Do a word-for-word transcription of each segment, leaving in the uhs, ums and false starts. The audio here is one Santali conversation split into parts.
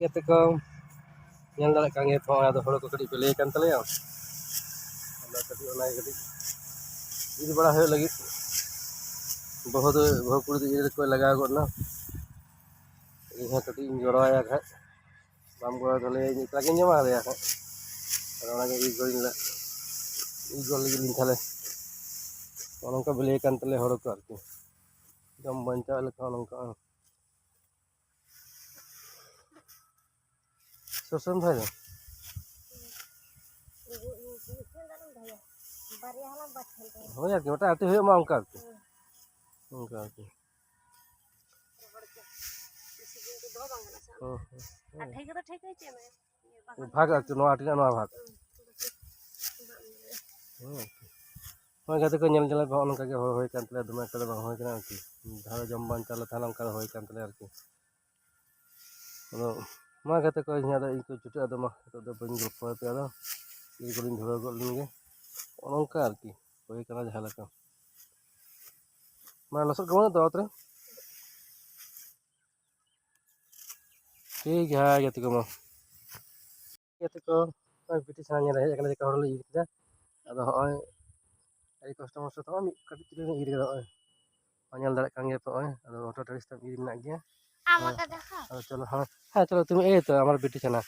ᱜᱟᱛᱮ ᱠᱚ, ᱧᱮᱞ ᱫᱟᱲᱮᱭᱟᱜ ᱠᱟᱱ ᱜᱮᱭᱟ ᱯᱮ, ᱟᱫᱚ ᱦᱳᱲᱳ ᱠᱚ ᱠᱟᱹᱴᱤᱡ ᱵᱤᱞᱤ ᱟᱠᱟᱱ ᱛᱟᱞᱮᱭᱟ᱾ ᱟᱫᱚ ᱠᱟᱹᱴᱤᱡ ᱚᱱᱟ ᱜᱮ ᱠᱟᱹᱴᱤᱡ ᱤᱨ ᱵᱟᱲᱟ ᱦᱩᱭᱩᱜ ᱞᱟᱹᱜᱤᱫ᱾ ᱵᱟᱹᱦᱩ ᱫᱚ, ᱵᱟᱹᱦᱩ ᱠᱩᱲᱤ ᱫᱚ ᱤᱨ ᱨᱮᱠᱚ ᱞᱟᱜᱟᱣ ᱜᱚᱫ ᱮᱱᱟ᱾ ᱤᱧ ᱦᱚᱸ ᱠᱟᱹᱴᱤᱡ ᱤᱧ ᱜᱚᱲᱚᱣᱟᱭᱟ ᱠᱷᱟᱡ᱾ ᱵᱟᱢ ᱜᱚᱲᱚ ᱛᱟᱞᱮᱭᱟ, ᱤᱧ ᱮᱠᱞᱟ ᱜᱤᱧ ᱡᱚᱢᱟ ᱟᱞᱮᱭᱟ ᱠᱷᱟᱡ᱾ ᱟᱫᱚ ᱚᱱᱟᱜᱮ ᱤᱨ ᱜᱚᱫ ᱤᱧ ᱞᱟᱜ-, ᱤᱨ ᱜᱚᱫ ᱞᱟᱹᱜᱤᱫ ᱞᱤᱧ ᱛᱟᱦᱞᱮ᱾ ᱱᱚᱜᱼᱚ ᱱᱚᱝᱠᱟ ᱵᱤᱞᱤ ᱟᱠᱟᱱ ᱛᱟᱞᱮᱭᱟ ᱦᱳᱲᱳ ᱠᱚ ᱟᱨᱠᱤ᱾ ᱡᱚᱢ ᱵᱟᱧᱪᱟᱣ ᱞᱮᱠᱟ ᱱᱚᱝᱠᱟ᱾ ᱥᱚᱥᱚᱱ ᱵᱷᱟᱭ ᱫᱚ? ᱵᱟᱨᱭᱟ ᱦᱚᱞᱚᱝ ᱵᱟᱨ ᱴᱷᱮᱱ ᱛᱟᱦᱮᱸ᱾ ᱦᱳᱭ ᱟᱨᱠᱤ, ᱢᱤᱫᱴᱟᱝ ᱟᱹᱴᱤ ᱦᱩᱭᱩᱜ ᱢᱟ ᱚᱱᱠᱟ ᱟᱨᱠᱤ᱾ ᱦᱩᱸ᱾ ᱚᱱᱠᱟ ᱟᱨᱠᱤ᱾ ᱨᱚᱦᱚᱲ ᱠᱚ ᱵᱮᱥᱤ ᱫᱤᱱ ᱫᱚ ᱫᱚᱦᱚ ᱵᱟᱝ ᱜᱟᱱᱚᱜᱼᱟ ᱥᱮ? ᱦᱩᱸ, ᱦᱩᱸ, ᱦᱩᱸ᱾ ᱟᱨ ᱴᱷᱤᱠ ᱫᱚ ᱴᱷᱤᱠ ᱜᱮ, ᱪᱮᱫ ᱮᱢ ᱢᱮᱱᱟ? ᱵᱷᱟᱜᱽ ᱟᱨᱠᱤ, ᱱᱚᱣᱟ ᱟᱹᱴᱤ ᱨᱮᱱᱟᱜ ᱱᱚᱣᱟ ᱵᱷᱟᱜᱽ᱾ ᱦᱩᱸ, ᱦᱩᱸ, ᱦᱩᱸ᱾ ᱦᱩᱸ, ᱟᱨᱠᱤ᱾ ᱦᱳᱭ ᱜᱟᱛᱮ ᱠᱚ, ᱧᱮᱞ ᱡᱟᱞᱟᱭ ᱯᱮ, ᱱᱚᱜᱼᱚ ᱱᱚᱝᱠᱟ ᱜᱮ ᱦᱚᱲ ᱦᱩᱭ ᱠᱟᱱ ᱛᱟᱞᱮᱭᱟ, ᱫᱚᱢᱮ ᱮᱠᱴᱟ ᱫᱚ ᱵᱟᱝ ᱦᱩᱭ ᱠᱟᱱᱟ ᱟᱨᱠᱤ᱾ ᱡᱟᱦᱟᱸ ᱫᱚ ᱡᱚᱢ ᱵᱟᱧᱪᱟᱣ ᱞᱮ ᱛᱟᱦᱮᱱᱟ, ᱚᱱᱠᱟ ᱫᱚ ᱦᱩᱭ ᱠᱟᱱ ᱛᱟᱞᱮᱭᱟ ᱟᱨᱠᱤ᱾ ᱟᱫᱚ ᱢᱟ ᱜᱟᱛᱮ ᱠᱚ, ᱤᱧ ᱟᱫᱚ ᱤᱧ ᱠᱚ ᱪᱷᱩᱴᱟᱹᱜ, ᱟᱫᱚ ᱢᱟ ᱱᱤᱛᱚᱜ ᱫᱚ ᱵᱟᱹᱧ ᱜᱚᱞᱯᱚ ᱟᱯᱮᱭᱟ, ᱟᱫᱚ ᱤᱨ ᱠᱚᱞᱤᱧ ᱫᱷᱩᱨᱟᱹᱣ ᱜᱚᱫ ᱞᱮᱱ ᱜᱮ᱾ ᱱᱚᱜᱼᱚ ᱱᱚᱝᱠᱟ ᱟᱨᱠᱤ ᱦᱩᱭ ᱠᱟᱱᱟ ᱡᱟᱦᱟᱸ ᱞᱮᱠᱟ᱾ ᱢᱟ ᱞᱚᱥᱚᱫ ᱠᱚ ᱵᱟᱹᱱᱩᱜ ᱛᱚ ᱚᱛ ᱨᱮ? ᱴᱷᱤᱠ ᱜᱮᱭᱟ, ᱦᱟᱭ ᱜᱟᱛᱮ ᱠᱚ ᱢᱟ᱾ ᱜᱟᱛᱮ ᱠᱚ, ᱱᱚᱜᱼᱚᱭ ᱵᱤᱴᱤ ᱪᱷᱟᱱᱟ ᱧᱮᱞ ᱦᱮᱡ ᱟᱠᱟᱱᱟ, ᱪᱮᱫ ᱞᱮᱠᱟ ᱦᱳᱲᱳ ᱞᱮ ᱤᱨ ᱠᱮᱫᱟ᱾ ᱟᱫᱚ ᱦᱚᱸᱜᱼᱚᱭ ᱟᱹᱰᱤ ᱠᱚᱥᱴᱚ ᱢᱚᱥᱴᱚ ᱛᱮ ᱦᱚᱸᱜᱼᱚᱭ ᱢᱤᱫ ᱠᱟᱹᱴᱤᱡ ᱪᱩᱞᱩᱝ ᱤᱨ ᱠᱮᱫᱟ ᱦᱚᱸᱜᱼᱚᱭ᱾ ᱧᱮᱞ ᱫᱟᱲᱮᱭᱟᱜ ᱠᱟᱱ ᱜᱮᱭᱟ ᱯᱮ ᱦᱚᱸᱜᱼᱚᱭ, ᱟᱫᱚ ᱚᱴᱳ ᱴᱟᱲᱤᱥ ᱛᱟᱢ ᱤᱨ ᱢᱮᱱᱟᱜ ᱜᱮᱭᱟ᱾ ᱟᱢ ᱦᱮᱸ, ᱚᱴᱳ ᱫᱮᱠᱷᱟ᱾ ᱟᱫᱚ ᱪᱚᱞᱚ, ᱦᱮᱸ, ᱦᱮᱸ, ᱪᱚᱞᱚ ᱛᱩᱢᱤ, ᱮᱭ ᱛᱚ ᱟᱢᱟᱨ ᱵᱤᱴᱤ ᱪᱷᱟᱱᱟ,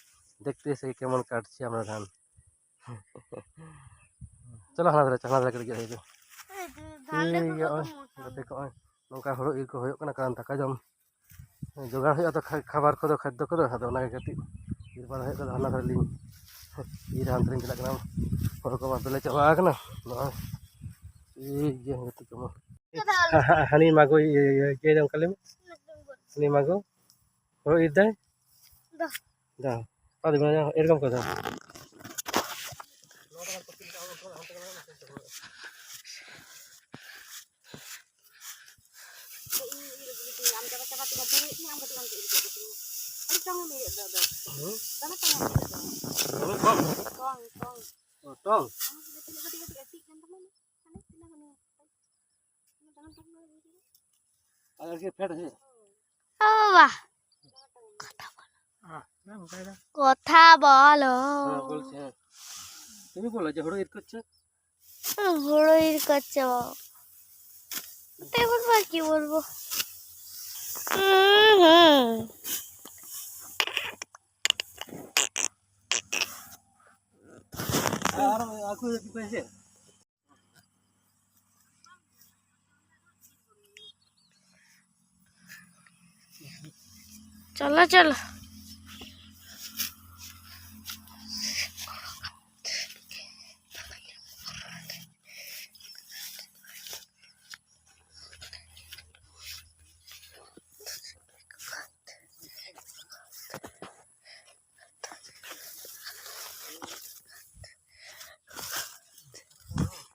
ᱫᱮᱠᱷᱛᱮ ᱥᱮ ᱠᱮᱢᱚᱱ ᱠᱟᱴᱪᱷᱮ ᱦᱟᱢᱟᱨᱟ ᱫᱷᱟᱱ᱾ ᱪᱚᱞᱚ ᱦᱟᱱᱟ ᱫᱷᱟᱨᱮ, ᱦᱟᱱᱟ ᱫᱷᱟᱨᱮ ᱠᱟᱹᱴᱤᱡ ᱜᱮᱫ ᱦᱩᱭᱩᱜᱼᱟ᱾ ᱮᱭ ᱫᱩ, ᱫᱷᱟᱱ ᱴᱷᱤᱠ ᱫᱚ ᱜᱮᱭᱟ, ᱠᱚᱛᱚ ᱦᱚᱸᱜᱼᱚᱭ ᱢᱚᱴᱟ ᱜᱟᱛᱮ ᱠᱚ, ᱦᱚᱸᱜᱼᱚᱭ ᱱᱚᱝᱠᱟ ᱦᱳᱲᱳ ᱤᱨ ᱠᱚ ᱦᱩᱭᱩᱜ ᱠᱟᱱᱟ, ᱠᱟᱨᱚᱱ ᱫᱟᱠᱟ ᱡᱚᱢ ᱡᱚᱜᱟᱲ ᱦᱩᱭᱩᱜᱼᱟ ᱛᱚ, ᱠᱷᱟ-, ᱠᱷᱟᱵᱟᱨ ᱠᱚᱫᱚ, ᱠᱷᱟᱫᱽᱫᱚ ᱠᱚᱫᱚ᱾ ᱟᱫᱚ ᱚᱱᱟᱜᱮ ᱠᱟᱹᱴᱤᱡ ᱤᱨ ᱵᱟᱲᱟ ᱦᱩᱭᱩᱜ ᱠᱟᱱᱟ, ᱦᱟᱱᱟ ᱫᱷᱟᱨᱮ ᱞᱤᱧ ᱤᱨ, ᱦᱟᱱᱛᱮ ᱞᱤᱧ ᱪᱟᱞᱟᱜ ᱠᱟᱱᱟ᱾ ᱦᱳᱲᱳ ᱠᱚᱢᱟ ᱵᱮᱞᱮ ᱪᱟᱵᱟ ᱟᱠᱟᱱᱟ᱾ ᱱᱚᱜᱼᱚᱭ ᱴᱷᱤᱠ ᱜᱮᱭᱟ, ᱜᱟᱛᱮ ᱠᱚᱢᱟ᱾ ᱦᱟ-, ᱦᱟ-, ᱦᱟᱹᱱᱤ ᱢᱟᱜᱳ ᱤᱭᱟᱹ, ᱤᱭᱟᱹ, ᱤᱭᱟᱹ, ᱚᱱᱠᱟ ᱞᱟᱹᱭ ᱢᱮ᱾ ᱦᱟᱹᱱᱤ ᱢᱟᱜᱳ ᱦᱳᱲᱳ ᱤᱨ ᱫᱟᱭ᱾ ᱫᱟ᱾ ᱫᱟ᱾ ᱟᱫᱚ ᱢᱟᱱᱮ ᱮᱨᱚᱠᱚᱢ ᱠᱚ ᱫᱟ᱾ ᱤᱧ ᱤᱨ ᱟᱹᱜᱩ ᱠᱮᱫ ᱛᱤᱧ, ᱟᱢ ᱪᱟᱵᱟ ᱪᱟᱵᱟ ᱛᱮᱜᱮ ᱦᱟᱱᱛᱮ ᱦᱩᱭᱩᱜ ᱛᱤᱧᱟ, ᱟᱢ ᱠᱟᱹᱴᱤᱡ ᱜᱟᱱ ᱤᱨ ᱠᱮᱫ ᱛᱤᱧᱟ᱾ ᱟᱹᱰᱤ ᱪᱚᱝ ᱮᱢ ᱤᱨ ᱮᱫ ᱫᱚ ᱟᱫᱚ᱾ ᱦᱩᱸ? ᱫᱚᱢᱮ ᱪᱚᱝ ᱮᱢ ᱤᱨ ᱮᱫ ᱫᱚ᱾ ᱦᱩᱲᱩ ᱠᱚᱢ? ᱛᱚᱝ, ᱛᱚᱝ᱾ ᱚ, ᱛᱚᱝ᱾ ᱟᱢ ᱫᱚ ᱛᱤᱱᱟᱹᱜ ᱠᱟᱹᱴᱤᱡ ᱠᱟᱹᱴᱤᱡ ᱟᱹᱴᱤᱡ ᱠᱟᱱ ᱛᱟᱢᱟ? ᱦᱟᱱᱮ ᱛᱤᱱᱟᱹᱜ ᱦᱟᱱᱮ ᱟᱨ ᱟᱨᱠᱤ ᱯᱷᱮᱰ ᱦᱩᱭᱩᱜᱼᱟ᱾ ᱚ ᱵᱟ᱾ হ্যাঁ, না, ওটাই না। কথা বলো। হ্যাঁ, বলছি, হ্যাঁ। তুমি বলো যে হুড়ো ইর করছে। হুম, হুড়ো ইর করছে বাবা। ওটাই বলবো আর কি বলবো? হুম, হুম। আর, আর কি পাইছে? চলো, চলো।